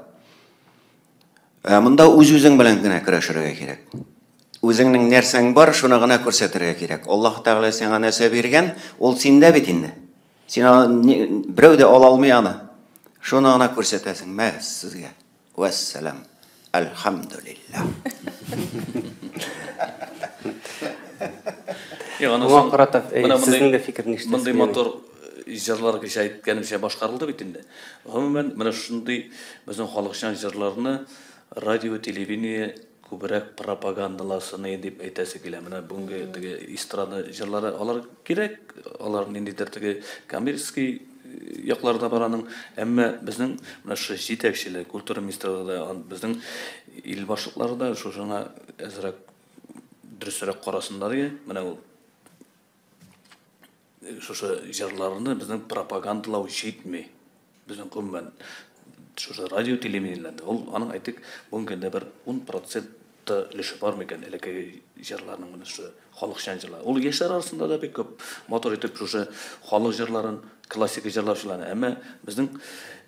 Монда үз-үзең белән генә көрәшергә кирәк. Үзеңнең нәрсәң бар, шуны гына күрсәтергә кирәк. Аллаһ Тәгалә сиңа нәрсә биргән, ул синдә бит инде. Син аны берәү дә ала алмый аны. Шуны гына күрсәтәсең, мә сезгә. Вәссәлам. Әлхәмдүлилләһ. Моңа карата сезнең дә фикер ништәс? Мондый матур җырлар кичә әйткәнемчә башкарылды бит инде. Гомумән, менә шундый безнең халыкчан җырларны радио, телевидение күбрәк пропагандаласын дип әйтәсе килә. Менә бүгенге теге эстрада җырлары алар кирәк, алар ниндидер теге коммерческий якларда бар аның. Әмма безнең менә шушы җитәкчелек, культура министрлыгы да, безнең ил башлыклары да шушыңа әзрәк дөресрәк карасыннар иде. Менә ул шушы җырларны безнең пропагандалау җитми. Безнең гомумән шушы радио телевидениеләрдә ул аның әйтик бүгенге көндә бер 10% өлеше бар микән элеккеге җырларның менә шушы халыкчан җырлар. Ул яшьләр арасында да бик күп матур итеп шушы халык җырларын, классика җырлаучыларны. Әмма безнең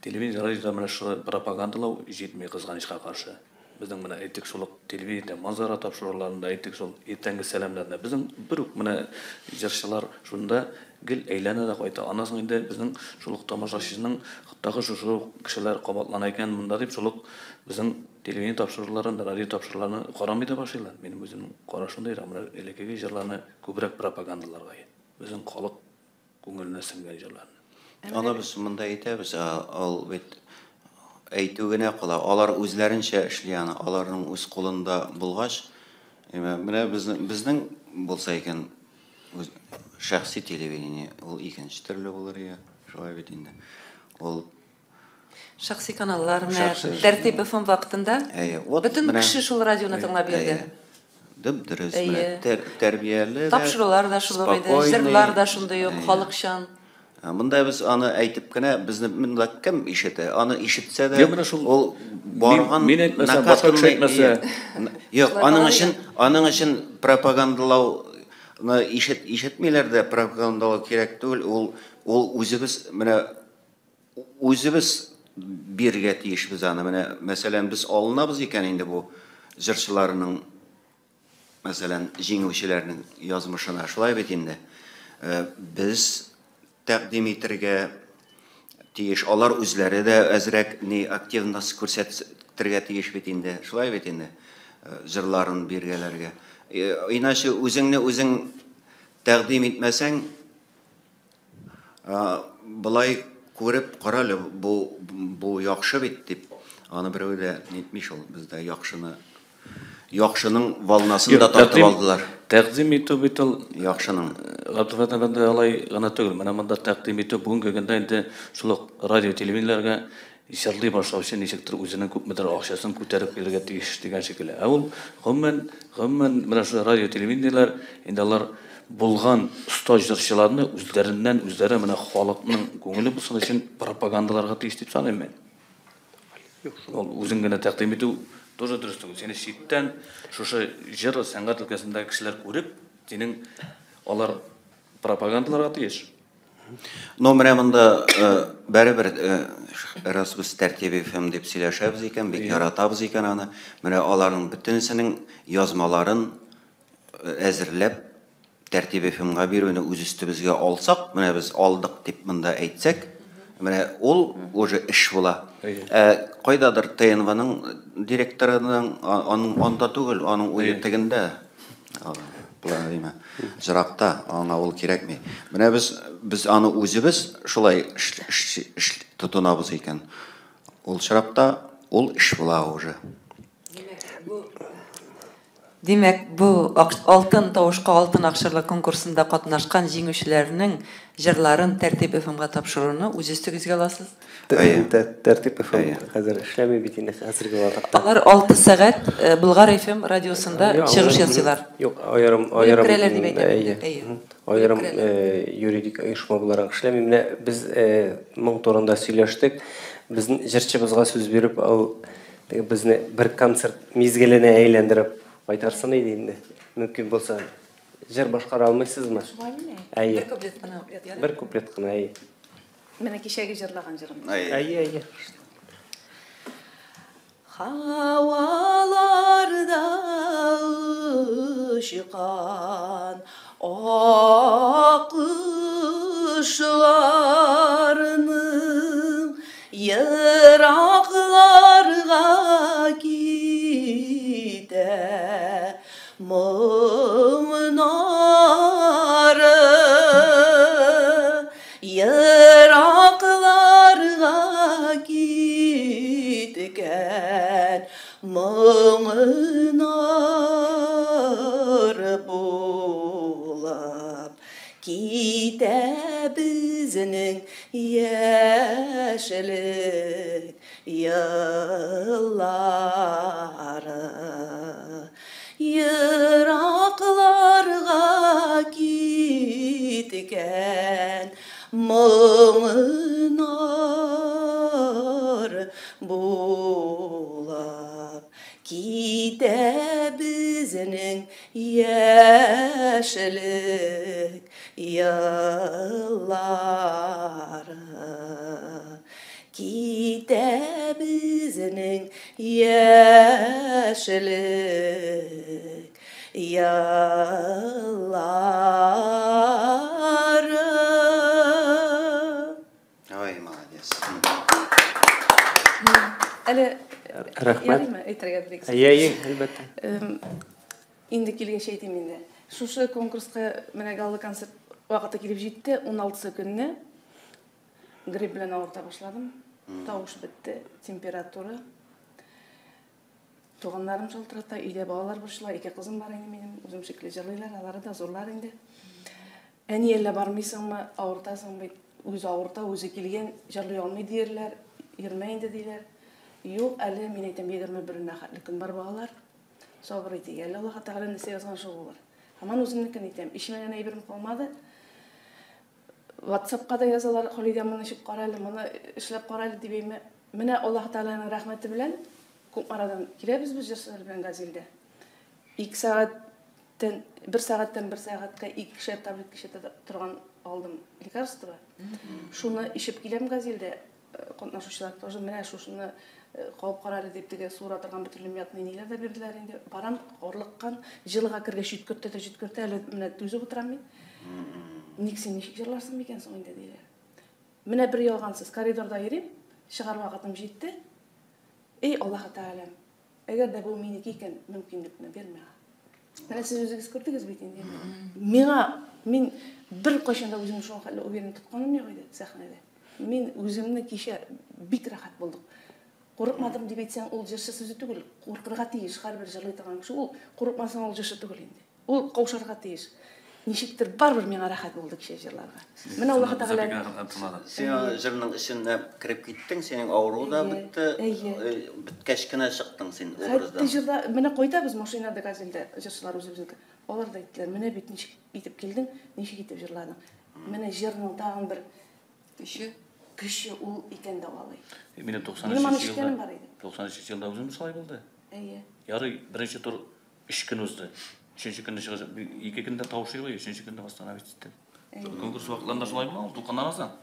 телевидение, радиода менә шушы пропагандалау җитми кызганычка каршы. Безнең менә әйтик шул ук телевидение манзара тапшыруларында әйтик шул иртәнге сәламләрдә безнең бер үк менә җырчылар шунда гел әйләнә дә кайта. Аннан соң инде безнең шул ук тамашачының тагы шушы ук кешеләр кабатлана икән монда дип шул ук безнең телевидение тапшыруларын, радио тапшыруларын карамый да башлыйлар. Минем үземнең карашым да менә элеккеге җырларны күбрәк пропагандаларга. Безнең халык күңеленә сеңгән җырларны. Аны без монда әйтәбез, ул бит әйтү генә кала. Алар үзләренчә эшли аны, аларның үз кулында булгач, менә безнең булса икән шәхси телевидение, ул икенче төрле булыр я, шулай бит инде. Ул шәхси каналлар менә Тәртип FM вакытында бөтен кеше шул радионы тыңлап йөрде. Дөп-дөрес, менә тәрбияле тапшырулар да шул иде, җырлар да шундый ук халыкчан. Монда без аны әйтеп кенә, безне монда кем ишетә? Аны ишетсә дә, ул барган мин әйтмәсәм, башка кеше әйтмәсә. Юк, аның өчен пропагандалауны ишетмиләр дә, пропагандалау кирәк түгел. Ул үзебез менә үзебез бирергә тиешбез аны. Менә мәсәлән, без алынабыз икән инде бу җырчыларның, мәсәлән, җиңүчеләрнең язмышына. Шулай бит инде. Без тәкъдим итәргә тиеш. Алар үзләре дә әзрәк ни активность күрсәтергә тиеш бит инде. Шулай бит инде. Җырларын биргәләргә. Иначе үзеңне үзең тәкъдим итмәсәң, былай күреп карале, бу яхшы бит дип. Аны берәү дә нитми шул, бездә яхшыны яхшының волнасын да тартып алдылар. Тәкъдим итү бит ул яхшының. Габделфәт әфәнде, алай гына түгел. Менә монда тәкъдим итү бүгенге көндә инде шул ук радио телевидениеләргә җырлый башлаучы ничектер үзенең күпмедер акчасын күтәреп килергә тиеш дигән шикелле. Ә ул гомумән, гомумән менә шул радио телевидениеләр инде алар булган оста җырчыларны үзләреннән үзләре менә халыкның күңеле булсын өчен пропагандаларга тиеш дип саныйм мин. Ул үзең генә тәкъдим итү тоже дөрес түгел. Сине читтән шушы җыр сәнгать өлкәсендәге кешеләр күреп, синең алар пропагандаларга тиеш. Но менә монда барыбер раз без Тәртип FM дип сөйләшәбез икән, бик яратабыз икән аны. Менә аларның бөтенесенең язмаларын әзерләп Тәртип FM-га бирүне үз өстебезгә алсак, менә без алдык дип монда әйтсәк, менә ул уже эш була. Кайдадыр ТНВның директорының аның анда түгел, аның уе тегендә. Жыракта, аңа ул кирәкми. Менә без аны үзебез шулай эш тотынабыз икән. Ул чиракта ул эш була уже. Димәк, бу алтын тавышка алтын акчарлы конкурсында катнашкан җиңүчеләрнең җырларын Тәртип FM-га тапшыруны үз өстегезгә аласыз? Тәртип FM хәзер эшләми бит инде хәзерге вакытта. Алар 6 сәгать Болгар FM радиосында чыгыш ясыйлар. Юк, аерым аерым юридик оешма буларак эшләми. Менә без моң турында сөйләштек. Безнең җырчыбызга сүз биреп, ул безне бер концерт мизгеленә әйләндереп кайтарсын иде инде. Мөмкин булса, җыр башкара алмыйсызмы? Әйе. Бер куплет кына. Бер куплет кына, әйе. Менә кичәге җырлаган җырым. Әйе, әйе. Һаваларда очкан аккошларның еракларга китә моңнары, еракларга киткән моңнар булып китә безнең яшьлек еллары. Еракларга киткән моңнар булып китә безнең яшьлек еллары. Китә безнең яшьлек еллары. Ой, молодец. Әле рәхмәт. Әйтергә теләгез. Әйе, әлбәттә. Инде килгәч әйтим инде. Шушы конкурска менә гала концерт вакыты килеп җитте, 16 көнне грипп белән авырта башладым. Тавыш бетте, температура. Туганнарым шалтырата, өйдә балалар борчыла, ике кызым бар инде минем, үзем шикелле җырлыйлар, алары да зурлар инде. Әни, әллә бармыйсыңмы, авыртасың бит, үзе авырта, үзе килгән, җырлый алмый диярләр, йөрмә инде диләр. Юк, әле мин әйтәм, 21-нә хәтле көн бар балалар. Сабыр итик, әле Аллаһ Тәгалә нәрсә язган шул булыр. Һаман үземнекен әйтәм, ишемәгән әйберем калмады. WhatsApp-ка да язалар, Халидә, моны эчеп кара әле, моны эшләп кара әле дип әйме. Менә Аллаһ Тәгаләнең рәхмәте белән күп арадан киләбез без җырчылар белән Газилдә. 2 сәгатьтән, 1 сәгатьтән 1 сәгатькә 2 таблетка эчә торган алдым лекарство. Шуны эчеп киләм Газилдә. Катнашучылар тоже менә шушыны кабып кара әле дип теге суыра торган бөтен мятный ниләр дә бирделәр инде. Барам, орлыккан, җылыга кергәч җиткертә дә җиткертә, әле менә түзеп утырам мин. Ник син ничек җырларсың микән соң инде диләр. Менә бер ялгансыз коридорда йөрим, чыгар вакытым җитте. Эй, Аллаһ Тәгаләм, әгәр дә бу минеке икән, мөмкинлекне бир миңа. Менә сез үзегез күрдегез бит инде. Миңа, мин бер кайчан да үземне шуңа хәтле уверен тотканым юк иде сәхнәдә. Мин үземне кичә бик рәхәт булдык. Курыкмадым дип әйтсәң, ул җырчы сүзе түгел. Куркырга тиеш һәрбер җырлый торган кеше. Ул курыкмасаң, ул җырчы түгел инде. Ул каушарга тиеш. Ничектер барыбер миңа рәхәт булды кичә җырларга. Менә Аллаһы Тәгалә. Син җырның эченә кереп киттең, синең авыру да бетте. Беткәч кенә чыктың син образдан. Хәтта җырда менә кайтабыз машинада газельдә җырчылар үзебезнеке. Алар да әйттеләр, менә бит ничек итеп килдең, ничек итеп җырладың. Менә җырның тагын бер көче, көче ул икән дә алай. Минем 93 елда, 93 елда үзем шулай булды. Әйе. Ярый, беренче тур 3 көн узды. Өченче көнне чыгып, 2 көндә тавыш юк, өченче көндә восстановить иттем. Конкурс вакытларында шулай була, ул дулкынланасың.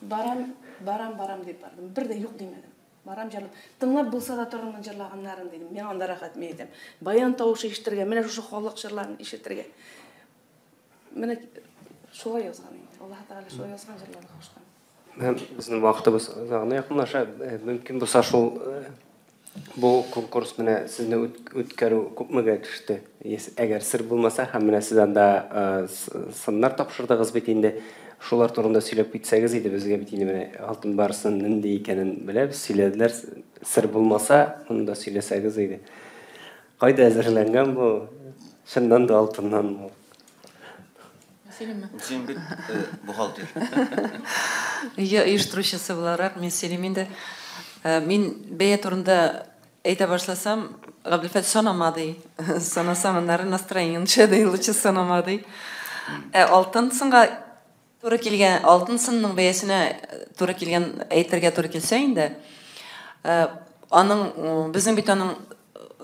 Барам, барам, барам дип бардым. Бер дә юк димәдем. Барам җырлап. Тыңлап булса да торырмын җырлаганнарын дидем. Миңа анда рәхәт, мин әйтәм. Баян тавышы ишетергә, менә шушы халык җырларын ишетергә. Менә шулай язган инде. Аллаһ Тәгалә шулай язган җырларга кушкан. Безнең вакытыбыз азагына якынлаша. Мөмкин булса шул бу конкурс менә сезне үткәрү күпмегә төште? Әгәр сер булмаса, һәм менә сез анда сыннар тапшырдыгыз бит инде. Шулар турында сөйләп китсәгез иде безгә бит инде менә Алтын Барсның нинди икәнен беләбез, сөйләделәр. Сер булмаса, моны да сөйләсәгез иде. Кайда әзерләнгән бу? Чыннан да алтыннан бу. Сөйлиме? Син бит бухгалтер. Я оештыручысы буларак мин сөйлим инде. Мин бәя турында әйтә башласам, Габделфәт санама ди. Санасам, аннары настроение төшә ди, лучше санама ди. Алтын сынга туры килгән, алтын сынның бәясенә туры килгән әйтергә туры килсә инде, аның, безнең бит аның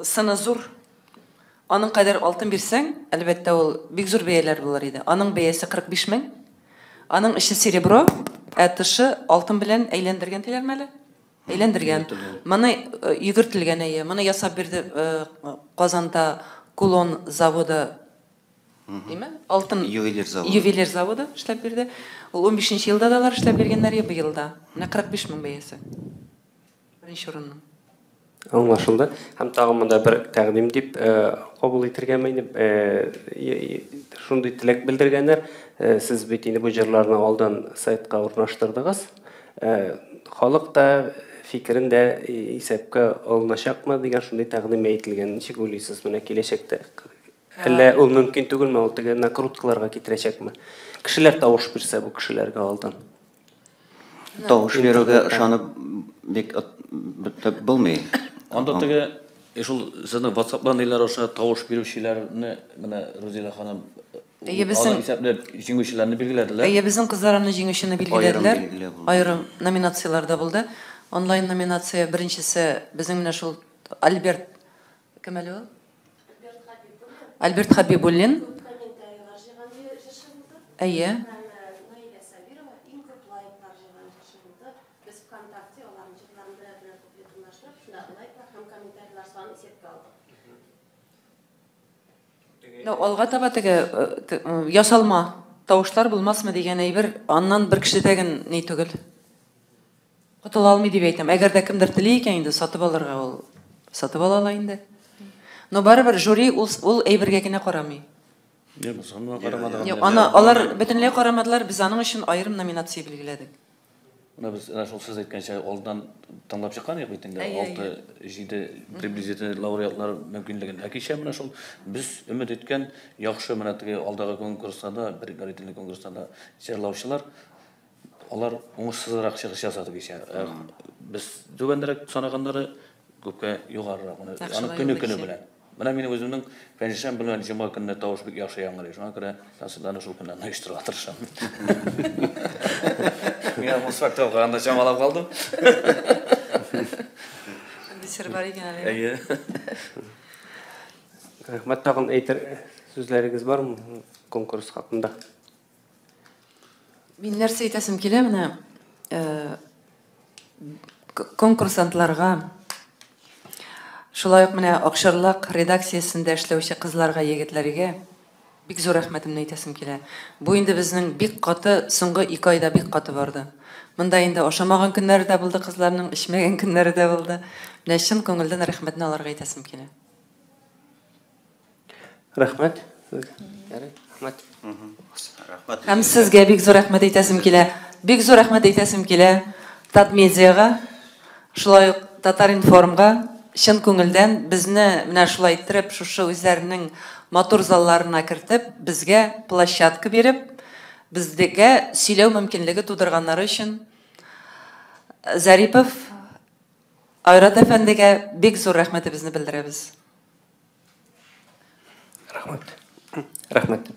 сыны зур. Аның кадәр алтын бирсәң, әлбәттә, ул бик зур бәяләр булыр иде. Аның бәясе 45 мең. Аның эче серебро, ә тышы алтын белән әйләндергән диләрме әле? Әйләндергән. Моны йөгертелгән әйе. Моны ясап бирде Казанда Кулон заводы. Димә? Алтын ювелир заводы. Ювелир заводы эшләп бирде. Ул 15 елда да алар эшләп биргәннәр, быел да. Менә 45 мең бәясе. Беренче урынның. Аңлашылды. Һәм тагын монда бер тәкъдим дип кабул итергәме инде, шундый теләк белдергәннәр. Сез бит инде бу җырларны алдан сайтка урнаштырдыгыз. Халык та фикерен дә исәпкә алыначакмы дигән шундый тәкъдим әйтелгән. Ничек уйлыйсыз, менә киләчәктә? Әллә ул мөмкин түгелме, ул теге накруткаларга китерәчәкме? Кешеләр тавыш бирсә бу кешеләргә алдан. Тавыш бирүгә ышанып бик булмый. Анда теге шул сезнең WhatsApp-тан ниләр аша тавыш бирүчеләрне менә Рузилә ханым исәпләп җиңүчеләрне билгеләделәр. Әйе, безнең кызлар аны җиңүчене билгеләделәр. Аерым номинацияләр дә булды. Онлайн номинация беренчесе безнең менә шул Альберт кем әле ул? Альберт Хабибуллин. Әйе. Алга таба теге ясалма тавышлар булмасмы дигән әйбер, аннан бер кеше дә ни түгел. Котыла алмый дип әйтәм. Әгәр дә кемдер тели икән инде сатып алырга, ул сатып ала ала инде. Но барыбер жюри ул әйбергә генә карамый. Юк, аны алар бөтенләй карамадылар, без аның өчен аерым номинация билгеләдек. Менә без әнә шул сез әйткәнчә алдан тыңлап чыккан идек бит инде 6-7 приблизительно лауреатлар мөмкинлеген. Ә кичә менә шул без өмет иткән яхшы менә теге алдагы конкурсларда, предварительный конкурсларда җырлаучылар алар уңышсызрак чыгыш ясады кичә. Без түбәнрәк санаганнары күпкә югарырак. Аны көне-көне белән. Менә минем үземнең пәнҗешәмбе белән җомга көнне тавыш бик яхшы яңгырый. Шуңа күрә концертларны шул көннәрне оештырырга тырышам. Мин аны факт алганда чамалап калдым. Шундый сер бар икән әле. Әйе. Рәхмәт, тагын әйтер сүзләрегез бармы конкурс хакында? Мин нәрсә әйтәсем килә, менә конкурсантларга, шулай ук менә Акчарлак редакциясендә эшләүче кызларга, егетләргә бик зур рәхмәтемне әйтәсем килә. Бу инде безнең бик каты, соңгы 2 айда бик каты барды. Монда инде ашамаган көннәре дә булды кызларның, эчмәгән көннәре дә булды. Менә чын күңелдән рәхмәтне аларга әйтәсем килә. Рәхмәт. Рәхмәт. Рәхмәт. Һәм сезгә бик зур рәхмәт әйтәсем килә. Бик зур рәхмәт әйтәсем килә Татмедиага. Шулай ук Татар-информга чын күңелдән безне менә шулай иттереп шушы үзләренең матур залларына кертеп, безгә площадка биреп, безгә сөйләү мөмкинлеге тудырганнары өчен Зарипов Айрат әфәндегә бик зур рәхмәтебезне белдерәбез. Рәхмәт. Рәхмәт.